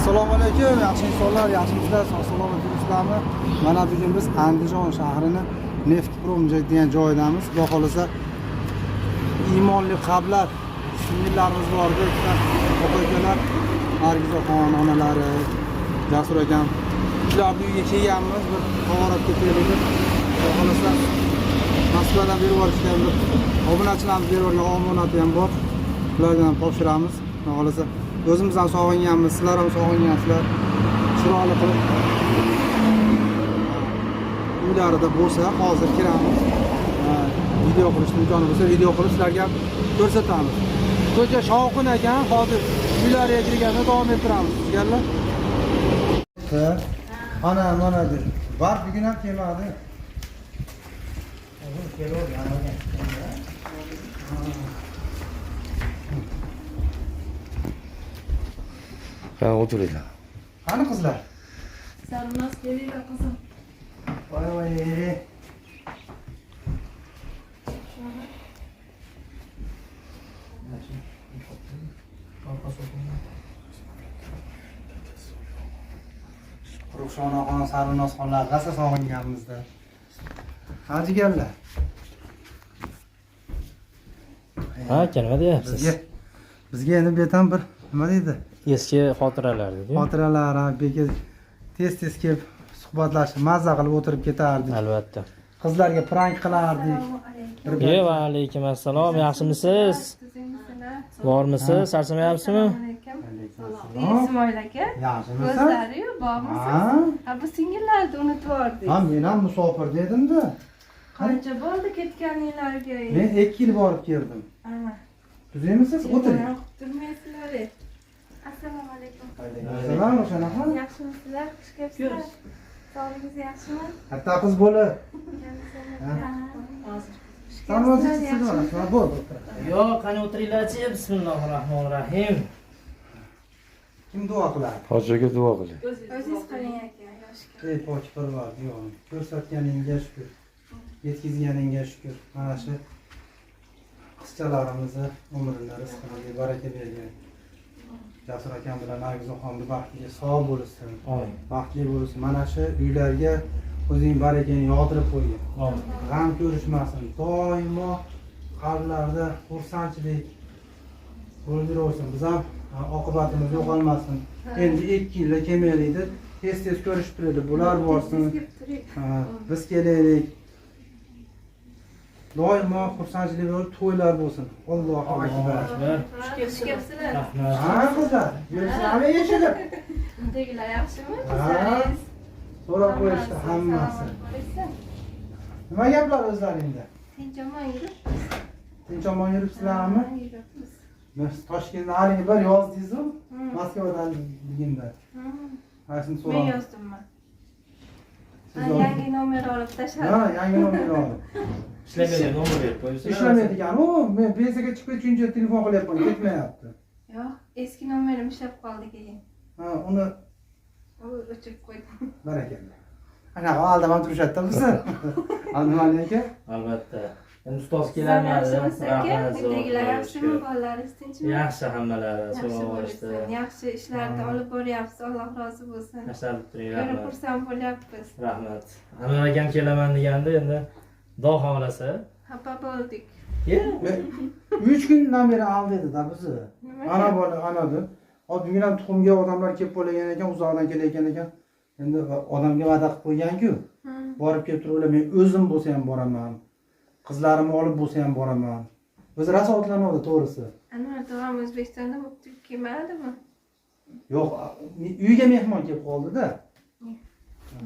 Assalomu alaykum, yaxshi insonlar, yaxshimisizlar, sog' salomat yuribsizlarmi? Mana bugun biz Andijon shahrini Neftprom degan joyidamiz. Xudo xohlasa, iymonli qablar singillarimiz bor, ikkita opa ukalar, Nargizaxon onalari, Jasur akam. Shularni uyiga kelganmiz, bir tovar olib ketaylik deb. Xudo xohlasa, Moskvadan berib yuborishgan bir obunachilarimiz berib yuborgan omonati ham bor. Ularga ham topshiramiz. Xudo xohlasa, o'zimiz ham sog'inganmiz, sizlar ham sog'ingansizlar. Chiroyli qilib uylarida bo'lsa, hozir kiramiz. Ha, video qilishni imkoni bo'lsa, video qilib sizlarga ham ko'rsatamiz. Ko'cha shovqin ekan, hozir uylariga kirganda davom ettiramiz. Jigarlar. Ana, mana deb. Bar bugun ham kelmadi. Ha, o'tiringlar. Qani qizlar? Sarvinoz, kelinglar qizim. Voy voy. Ruxshonaxon, Sarvinoz xonlar rosa sog'inganmizda. Ha, jigarlar. Ha, aka, nima deyapsiz? Bizga endi bu yerdan bir nima deydi? Eski xotiralar deydi. Xotiralar, ha, bu yerga tez-tez kelib suhbatlashib, mazza qilib o'tirib ketardik. Albatta. Qizlarga prank qilardik. Assalomu alaykum. E, va alaykum assalom. Yaxshimisiz? Tuzukmisizlar? Bormisiz? Charchamayapsizmi? Assalomu alaykum. Alaykum. Ismoil aka. Yaxshimisan? Ko'zlari-yu, bormisiz? Ha? Ha, bu singillarni unutib yubordik. Ha, men ham musofir dedim-da. Qancha bo'ldi ketganinglarga? Men 2 yil borib keldim. Ana. Tuzukmisiz? O'tiring. O'tiring. Turmaysizlar. Assalomu alaykum. Alaykum assalom, O'shanaxon. Yaxshimisizlar? Xush kelibsizlar. Sog'ligingiz yaxshimi? Katta qiz bo'la. Ha. Sarvinoz siz borasiz. Bo'ldi, o'tirasiz. Yo'q, qani o'tiringlarchi. Bismillahir rohmanir rohim. Kim duo qiladi? Hoji aka duo qiling. O'zingiz qiling aka, yoshga. Ey pok Parvardigor, ko'rsatganingga shukur. Yetkazganingga shukur. Mana shu qizchalarimizni umrini, rizqini baraka bergin. Jasur akam bilan Nargizaxonni baxtiga sog' bo'lsin. Amin. Baxtli bo'lsin. Mana shu uylarga o'zing barakangni yog'dirib qo'ygin. Amin. G'am ko'rishmasin. Doimo qalblarda xursandchilik bo'lib yuraversin. Biz ham ha, oqibatimiz yo'qolmasin. Endi 2 yilda kelmaylik deb tez-tez ko'rishib turaylik. Bular borsin. Tez kelib turing. Ha, biz kelaylik. Doimo xursandchilik bo'lib to'ylar bo'lsin. Allohu akbar. Akbar. Xush kelibsizlar. Rahmat. Ha, qizlar, yuribsizlarmi eshilib? Uydagilar yaxshimi? Ha. Qizlaringiz? So'rab qo'yishdi hammasi. Salomat bo'lishsin. Nima gaplar o'zlaringda? Tinch omon yuribmiz. Tinch omon yuribsizlarmi? Ha, yuribmiz. Biz Toshkentda haligi bir yozdingiz-u, Hmm. Moskvadan deganda. Hmm. Mana shuni Men so'rab. yozdimmi? Siz Ha, yozdingiz. yangi nomer olib tashladim. Ha, yangi nomer oldim. Ishlamaydi, nomer berib qo'yibsizlar. Ishlamaydigan. U men pensiyaga chiqib ketguncha telefon qilyapman, ketmayapti. Yo'q, eski nomerim ishlab qoldi keyin. Ha, uni U o'chirib qo'ydim. barakalla. Anaqa aldab ham turishadi-da bizni. Abdumalik aka. Albatta. Endi ustoz Sizlar kelarmadi. yaxshimisiz aka? Rahmat, zo'r, Uydagilar xudoga yaxshimi? shukur. Bolalaringiz tinchmi? Yaxshi hammalari, Yaxshi so'rab olishdi. bo'lishsin. Yaxshi ishlarni olib boryapsiz. Alloh rozi bo'lsin. Yashalib turing, Ko'rib rahmat. xursand bo'lyapmiz. Rahmat. Anvar akam kelaman deganda endi Xudo xohlasa. Xafa bo'ldik. Ye. 3 kundan beri aldaydi-da bizni. Nimaga? Ana bola, ana deb. Hop, bugun ham tuxumga odamlar kelib qolgan ekan, uzoqdan kelayotgan ekan. Endi odamga va'da qilib qo'ygan-ku. Hmm. Borib kelib turib, men o'zim bo'lsa ham boraman. Qizlarimni olib bo'lsa ham boraman. O'zi rosa otlanadi, to'g'risi. Anvar tog'am O'zbekistonda bo'lib turib kelmadimi? Yo'q, uyga mehmon kelib qoldi-da.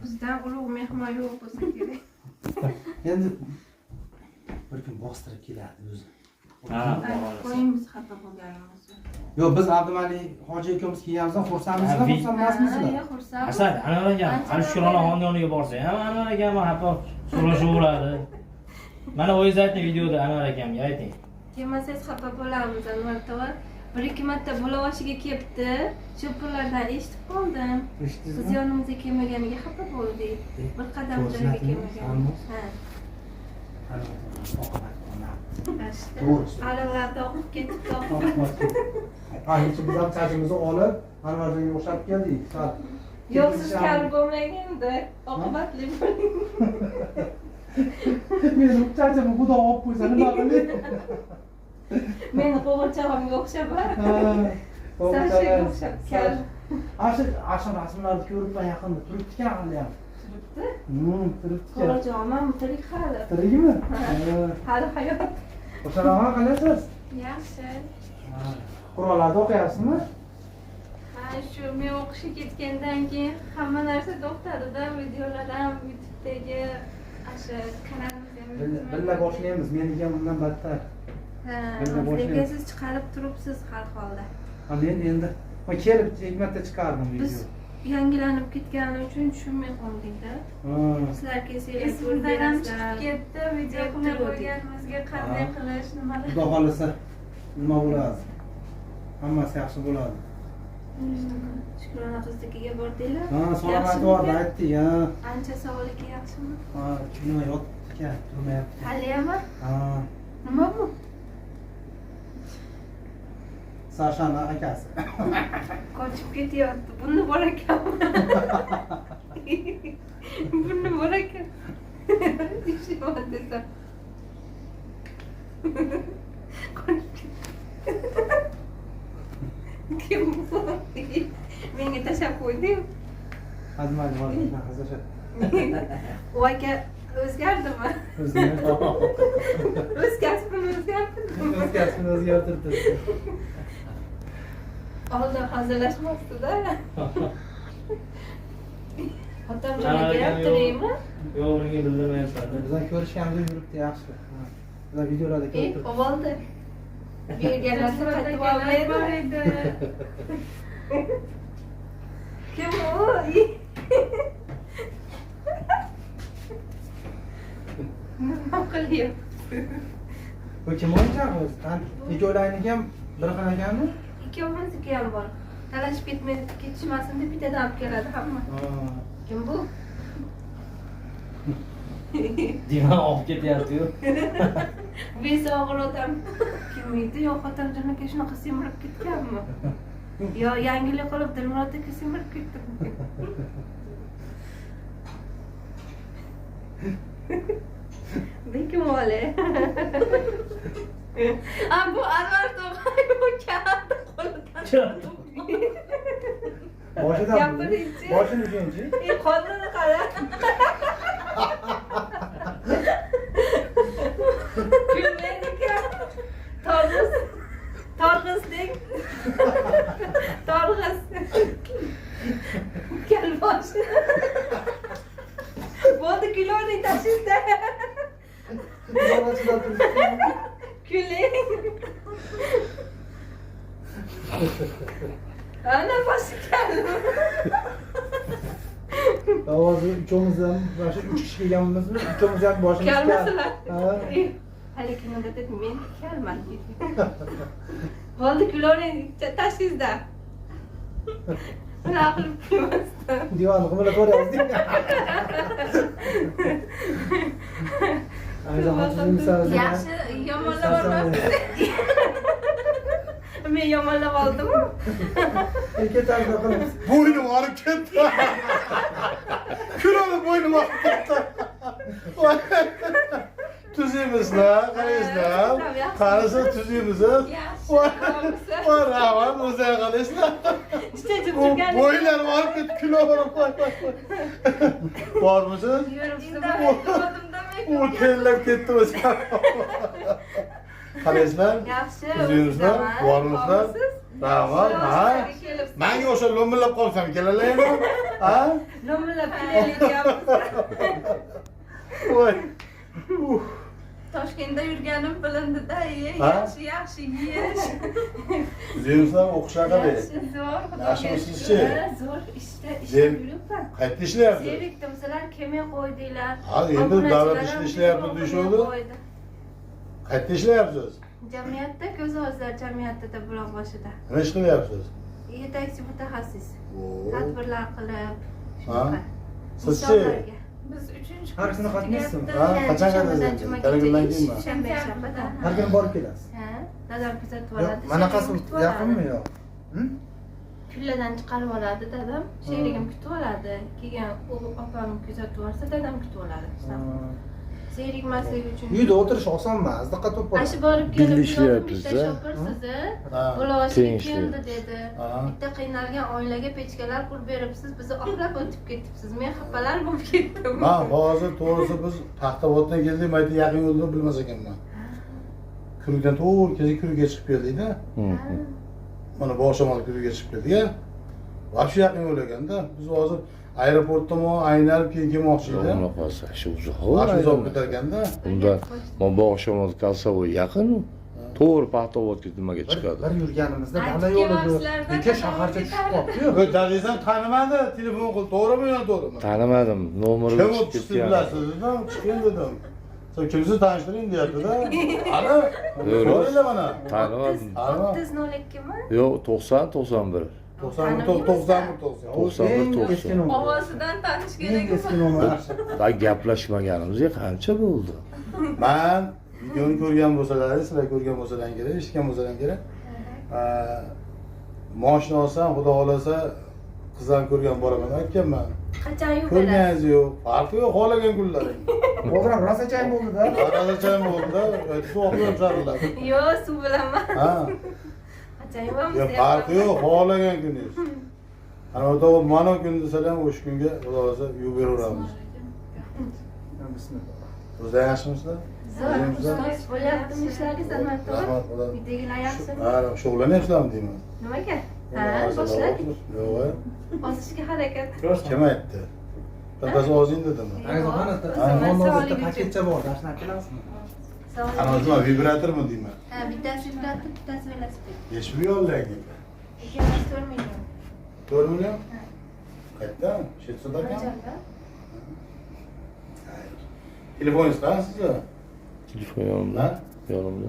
Bizdan ulug' mehmon yo'q bo'lsa kerak. Endi bir kun bostirib keladi o'zi. Ha, Xudo xohlasa. Qo'ying biz xafa bo'lganimizni. Yo'q, biz Abdumalik hoji ikkovimiz kelganimizdan xursandmisizlar, Ha, xursand emasmisizlar? Ha, xursand. Asad, Anvar akam, hali Shukrona xonni yoniga borsa ham Anvar akam xafa so'rashaveradi. Mana o'zingiz ayting videoda Anvar akamga ayting. Kelmasangiz xafa bo'lamiz Anvar tog'a. Bir ikki marta bulovoshiga kelibdi. Shu pullardan eshitib qoldim. Biz Eshitdingizmi? yonimizga kelmaganiga xafa bo'ldik. Bir qadam joyga Ko'rsatdingmi? kelmagan. Sarmoz? Ha. Ana oqibat onam. To'g'risi. Arallarda o'qib ketibdi. Ha, hech biz ham chachimizni olib, Anvarjonga o'xshab keldik. Sal. Yo'q, siz kal bo'lmang endi. Oqibatli bo'ling. Meni chachimni xudo olib qo'ysa nima qilay? Meni qo'g'irchog'imga o'xshab. Sashaga o'xshab kal. Asha rasmlarni ko'ribman yaqinda. Turibdi ekan hali ham. Turibdi. Turibdi ekan. Qo'g'irchog'im ham tirik hali. Tirikmi? Hali hayot. O'shanaman qalaysiz? Yaxshi. Qur'onlarni o'qiyapsizmi? Ha, shu men o'qishga ketgandan keyin hamma narsa to'xtadi-da, videolar ham, YouTube'dagi o'sha kanalimiz ham. Billa boshlaymiz, meniki ham undan battar. Ha, Billa boshlaymiz. lekin siz chiqarib turibsiz har holda. Ha, men endi kelib ikki marta chiqardim video. Biz yangilanib ketgani uchun tushunmay qoldik-da. Sizlar kelsanglar Esimdan ham chiqib ketdi, video qilmay qo'yganimizga qanday qilish, nimalar. Xudo xolasa nima bo'ladi? Hammasi yaxshi bo'ladi. Shukrona qiznikiga bordinglar? Ha, salomat bordi, aytdik, ha. Ancha sog'ligi yaxshimi? Ha, nima yotibdi ekan, turmayapti. Haliyami? Ha. Nima bu? Sashani akasi. Qochib ketyapti. Buni bor ekan. Buni bor ekan. Nima desam. Qochib ketdi. Kim bu? Menga tashlab qo'ydi-yu. Hazmali bor, hazilashadi. U aka o'zgardimi? O'zgardi. O'z kasbini o'zgartirdimi? O'z kasbini o'zgartirdi. Oldin hazillashmasdi-da. Otamjon aka ham tirikmi? Yo'q, unga bildirmayapman. Bizdan ko'rishganimizda yuribdi yaxshi. Bizlar videolarda ko'rib turibdi. Oldi. Berganlarni qaytib olmaydi. Kim u? Nima qilyapti? Bu kim o'yinchoq o'zi? Ikkovlariniki ham bir xil ekanmi? Ikkovimizniki ham bor. Talashib ketishmasin deb bittadan olib keladi hamma. Kim bu? Divan olib ketyapti-yu. Besi og'ir odam. Kim edi? Yo'q, Otamjon aka shunaqa semirib ketganmi? Yo, yangilik qilib Dilmurod aka semirib ketdimi? Bekim ole. A, bu Anvar tog'ay bu kalta qo'lidan. Boshidan. Gapiringchi. Boshini ushlaychi. Qo'lini qara. Kulmaydi ekan. Torg'iz. Torg'iz deng. Torg'iz. Kal boshi. Bo'ldi, kulavering, tashingda. Kuling. Ana boshi kal. Ovozi uchovimiz ham, mana shu 3 kishi kelganmizmi? Uchovimiz ham boshimiz kal. Kalmasizlar. Hali kinoda dedi, men kalman. Bo'ldi, kulavering, tashingizda. Bunaqa qilib kulmasdan. Divanni qimirlatib. Yaxshi, yomonlab olmabsiz. Men yomonlab oldimmi? Ketarda qilamiz. Bo'ynim og'rib ketdi. Kuladi, bo'ynim og'rib ketdi. Tuzimizlar, qaraysizlar. Qarasa tuzimiz. Voy, rahmat, o'zinglar qaraysizlar. Bo'ylarim og'rib ketdi, kulaverib qo'y. Bormisiz? U terlab ketdi o'zi. Qaraysizlar? Yaxshi. Tuzimizlar, bormisizlar? Rahmat, ha. Menga o'sha lo'millab qolsam kelalaymi? Ha? Lo'millab kelayotganmiz. Voy. Toshkentda yurganim bilindi-da, yaxshi yaxshi yeyish. Tuzimizlar, o'qishlar qalay? Zo'r, xudoga Yaxshimisiz-chi? Zo'r, ishda yuribman. Qayerda ishlayapsiz? Zerikdim, sizlar kelmay qo'ydinglar. Ha, endi davlat ishida ishlayapmiz deyishovdi. Qayerda ishlayapsiz? Jamiyatda, ko'z ozlar jamiyatida, Buloqboshida. Nima ish qilyapsiz? Yetakchi mutaxassis. Tadbirlar qilib, shunaqa. Sizchi? Biz 3 Har kuni qatnaysizmi? Ha, qachon qatnaysiz? Kalagundan keyinmi? Shanba, shanbada. Har kuni borib kelasiz. Ha, dadam kuzatib Yo'q, oladi. manaqasi sherigim kutib oladi. yaqinmi yo'q? Kulladan chiqarib oladi dadam, sherigim kutib oladi. Keyin u opam kuzatib olsa, dadam kutib oladi. Zerikmasligi uchun. Uyda o'tirish oson emas, diqqat to'p Ashi borib kelib Birga bitta ishlayapmiz-da. shopir sizni Ha. buloshga Teng keldi ishlayapmiz. dedi. Ha. Bitta qiynalgan oilaga pechkalar qurib beribsiz, bizni oqlab o'tib ketibsiz. Men xafalar bo'lib ketdim. Man hozir to'g'risi biz Paxtavoddan keldik, man aytdim, yaqin yo'lni bilmas ekanman. Kurukdan to'g'ri kecha Kurukka chiqib keldik-da. Mana Bog'shamol Kurukka chiqib keldik-a. Вообще yaqin yo'l ekanda. Biz hozir aeroport tomon aylanib keyin kelmoqchi edik. Unaqasi shu uzoq. Вообще uzoq ketar ekanda. Undan mana Bog'shamol Kolsovoy yaqin u. To'g'ri Paxtavodga nimaga chiqadi? Bir yurganimizda Aytib dala yo'lida kelmabsizlar-da, lekin shaharcha tushib qolibdi-yu. Yo'q, dadingiz ham tanimadi, telefon qildi. To'g'rimi yo to'g'rimi? Tanimadim, nomeri Kim chiqib o'tishdi ketgan. bilasiz dedim, chiqing dedim. Sen kimsiz tanishtiring deyapti-da. Ana, Yo'q. so'ranglar mana. Tanimadim. 30 02 mi? Yo'q, 90 91. 91 91 90. 91 Eng 90. eski nomer. Ovozidan tanishgan Eng eski nomer. Da gaplashmaganimizga qancha bo'ldi? Man videoni ko'rgan bo'lsalaring, sizlar ko'rgan bo'lsalaring kerak, eshitgan bo'lsalaring kerak. Moshina olsam, xudo xolasa, qizlarni ko'rgan boraman aytganman. Qachon yuvib berasiz? Ko'rganingiz yo'q, farqi yo'q, xohlagan kunlaring. Hozir ham rosa chang bo'ldi-da. Rosa bo'ldi-da, suv oqib shariladi. Yo'q, suv bilan emas. Ha. Qachon yuvamiz? Yo'q, farqi yo'q, xohlagan kuningiz. Ana o'ta mana kun desalar ham o'sha kunga xudo xolasa yuvib beraveramiz. Bismillah. O'zlar yaxshimisizlar? Zo'r, ustoz, bo'lyaptimi ishlaringiz albatta? Rahmat, xudo. Uydagilar yaxshimi? Ha, shug'ullanyapsizlarmi deyman. Nimaga? Ha, boshladik. Yo'q, Ozishga harakat. kim aytdi? Bittasi ozing dedimi? Aziz Sog'lik bitta uchun. paketcha bor, dashni olib kelasizmi? Sog'lik. Ana o'zi vibratormi deyman. Ha, bittasi vibrator, bittasi velosiped. Nechi millionlarga? Ikkalasi 4 million. 4 million? Qayerdan? Shetsoda ekan? Andijonda. Telefoningiz qani sizni? Telefon yonimda. Ha? Yonimda.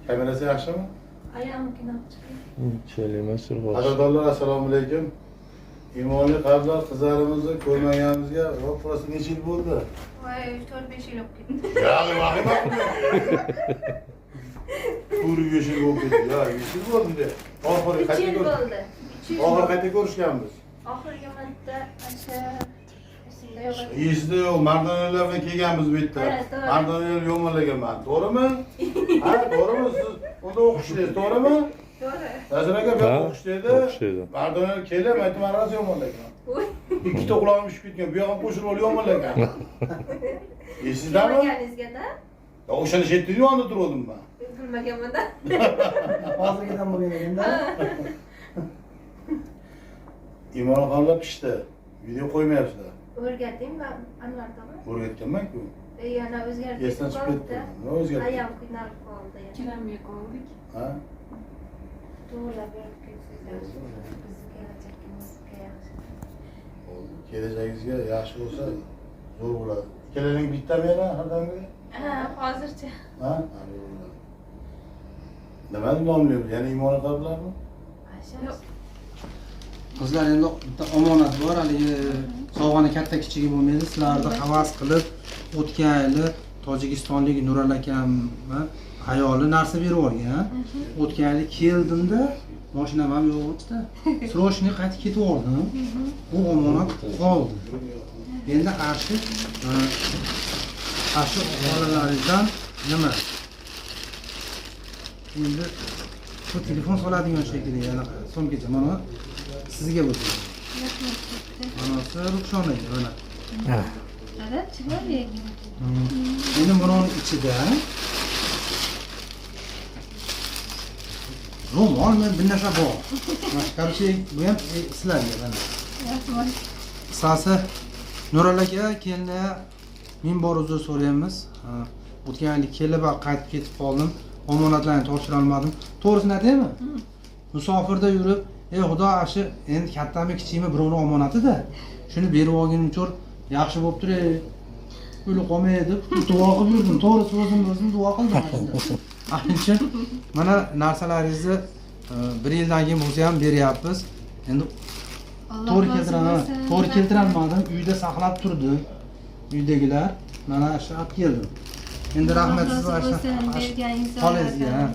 Kamerasi yaxshimi? Ayamnikini olib chiqing. Unchalik emas, hozir. Qadrdonlar, assalomu alaykum. Iymonli qalblar qizlarimizni ko'rmaganimizga ro'pasi necha yil bo'ldi? Voy, 4-5 yil bo'lib ketdi. Ya, vahima To'rt besh yil bo'lib ketdi. Ya, 5 yil bo'ldi. Oxiri 3 yil qayta bo'ldi. 3 yil. Oxiri qayta ko'rishganmiz. Oxirgi marta o'sha esimda yo'q. Esida yo'q, mardonalar bilan kelganmiz bu yerda. Ha, to'g'ri. Mardonalar yo'malaganman, to'g'rimi? Ha, to'g'rimi? Siz unda o'qishdingiz, to'g'rimi? To'g'ri. Nazir aka bu Ha, yoqda o'qishdi. o'qishdi. Mardonalar kelib, aytdim, man rosa yo'malagan. Voy. Ikkita qulog'im shishib ketgan, bu yog'im qo'shilib olib yo'malagan. Esizdami? Kelmaganingizga-da? Ya o'shani shu yerda yonida turgandim man. Bilmaganman-da. Hozirgidan bo'lgan ekanda. Imon xonlar pishdi. Video qo'ymayapsizlar. O'rgating man Anvar tog'a. O'rgatganman-ku. Yana o'zgarib Esdan chiqib ketdi. Nima o'zgardi? Ayam qiynalib qoldi. Ikkilanmay qoldik. Ha? To'g'rilab berib ketsangiz yaxshi. Bizni kelajagimizga yaxshi. Kelajagingizga yaxshi bo'lsa zo'r bo'ladi. Ikkalaring bittami yana har doimgi? Ha, hozircha. Ha? Nima deb nomlaymiz? Yana Imon qalblarmi? Yo'q. Qizlar endi bitta omonat bor, haligi sovg'ani katta kichigi bo'lmaydi. Sizlarni havas qilib o'tgan yili Tojikistonlik Nurali akamni ayoli narsa berib yuborgan. O'tgan yili keldimda mashinam ham yo'q edi. Срочный qaytib ketib yubordim. Bu omonat qoldi. Endi arshi arshi xolalaringizdan nima? Endi bu telefon soladigan shekilli yana sumkacha mana sizga bu. Mana Ruxshonaga mana. Ana, chiroyli. Endi buni ichida ro'mol men bir narsa bor. Mana короче, bu ham sizlarga mana. Rahmat. Qisqasi Nurali aka kelinga ming bor uzr so'raymiz. O'tgan yili kelib qaytib ketib qoldim. Omonatlarni topshira olmadim. To'g'risini aytaymi? Musofirda yurib, ey Xudo, shu endi kattami kichikmi birovning omonatida. Shuni berib olgunimcha yaxshi bo'lib tur, o'lib qolmay deb duo qilib yurdim. To'g'risi o'zim duo qildim. Shuning uchun mana narsalaringizni bir yildan keyin bo'lsa ham beryapmiz. Endi to'g'ri keltiraman. To'g'ri keltirolmadim. Uyda saqlab turdi. Uydagilar mana shu olib keldim. Endi rahmat Alloh siz rozi bo'lsin bergan xolangizga. insonlardan. Ha.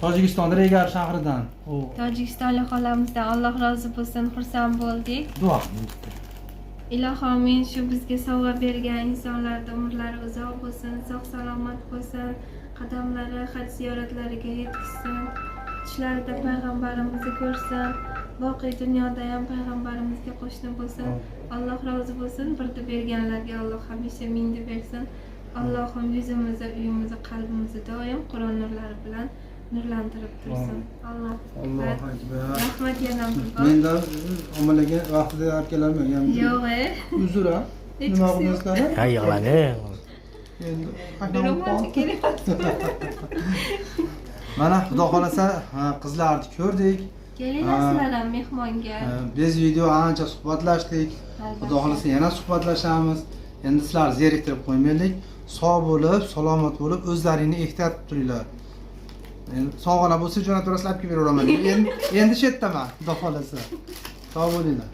Tojikistonda Regar shahridan. O Tojikistonlik xolamizdan Alloh rozi bo'lsin, xursand bo'ldik. Duo qiling bitta. Ilohi amin, shu bizga sovg'a bergan insonlarni umrlari uzoq bo'lsin, sog' salomat bo'lsin, qadamlari haj ziyoratlariga yetkazsin, tushlarida payg'ambarimizni ko'rsin, boqiy dunyoda ham payg'ambarimizga qo'shni bo'lsin. Alloh rozi bo'lsin, birni berganlarga Alloh hamisha mingni bersin. Allohim yuzimizni, uyimizni, qalbimizni doim Qur'on nurlari bilan nurlantirib tursin. Alloh Allohu akbar. Rahmat yana bir bor. Mendan omalaga vaqtida olib kelolmagan. Yo'q, e. Uzr a. Hech Nima qisi yo'q. qilmaslar? Ha, yig'ladi. Endi Ro'molcha kerak. Mana xudo xolasa qizlarni ko'rdik. Kelinglar Ha. sizlar ham mehmonga. Biz video ancha suhbatlashdik. Albatta. Xudo xolasa yana suhbatlashamiz. Endi sizlarni zeriktirib qo'ymaylik. Sog' bo'lib, salomat bo'lib, o'zlaringni ehtiyot qilib turinglar. Endi sovg'alar bo'lsa jo'nataverasizlar, olib kelib beraveraman. Endi shu yerdaman, xudo xolasa. Sog' bo'linglar.